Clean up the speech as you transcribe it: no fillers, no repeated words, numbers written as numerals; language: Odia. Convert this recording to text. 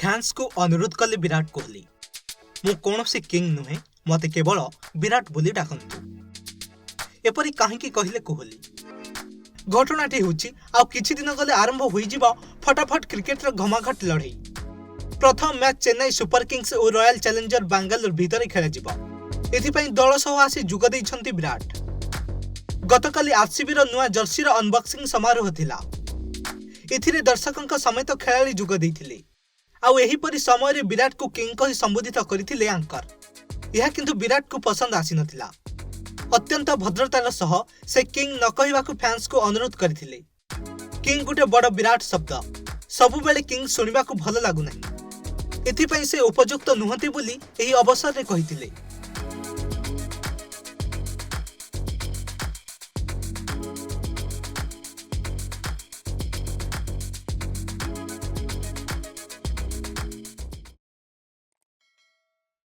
ଫ୍ୟାନ୍ସକୁ ଅନୁରୋଧ କଲେ ବିରାଟ କୋହଲି, "ମୁଁ କୌଣସି କିଙ୍ଗ ନୁହେଁ, ମୋତେ କେବଳ ବିରାଟ ବୋଲି ଡାକନ୍ତୁ।" ଏପରି କାହିଁକି କହିଲେ କୋହଲି? ଘଟଣାଟି ହେଉଛି, ଆଉ କିଛି ଦିନ ଗଲେ ଆରମ୍ଭ ହୋଇଯିବ ଫଟାଫଟ କ୍ରିକେଟର ଘମାଘଟ ଲଢ଼େଇ। ପ୍ରଥମ ମ୍ୟାଚ୍ ଚେନ୍ନାଇ ସୁପର କିଙ୍ଗସ୍ ଓ ରୟାଲ ଚ୍ୟାଲେଞ୍ଜର ବାଙ୍ଗାଲୋର ଭିତରେ ଖେଳାଯିବ। ଏଥିପାଇଁ ଦଳ ସହ ଆସି ଯୋଗ ଦେଇଛନ୍ତି ବିରାଟ। ଗତକାଲି ଆରସିବିର ନୂଆ ଜର୍ସିର ଅନବକ୍ସିଂ ସମାରୋହ ଥିଲା। ଏଥିରେ ଦର୍ଶକଙ୍କ ସମେତ ଖେଳାଳି ଯୋଗ ଦେଇଥିଲେ। ଆଉ ଏହିପରି ସମୟରେ ବିରାଟକୁ କିଙ୍ଗ କହି ସମ୍ବୋଧିତ କରିଥିଲେ ଆଙ୍କର। ଏହା କିନ୍ତୁ ବିରାଟକୁ ପସନ୍ଦ ଆସିନଥିଲା। ଅତ୍ୟନ୍ତ ଭଦ୍ରତାର ସହ ସେ କିଙ୍ଗ ନ କହିବାକୁ ଫ୍ୟାନ୍ସକୁ ଅନୁରୋଧ କରିଥିଲେ। କିଙ୍ଗ ଗୋଟେ ବଡ଼ ବିରାଟ ଶବ୍ଦ। ସବୁବେଳେ କିଙ୍ଗ ଶୁଣିବାକୁ ଭଲ ଲାଗୁନାହିଁ। ଏଥିପାଇଁ ସେ ଉପଯୁକ୍ତ ନୁହନ୍ତି ବୋଲି ଏହି ଅବସରରେ କହିଥିଲେ।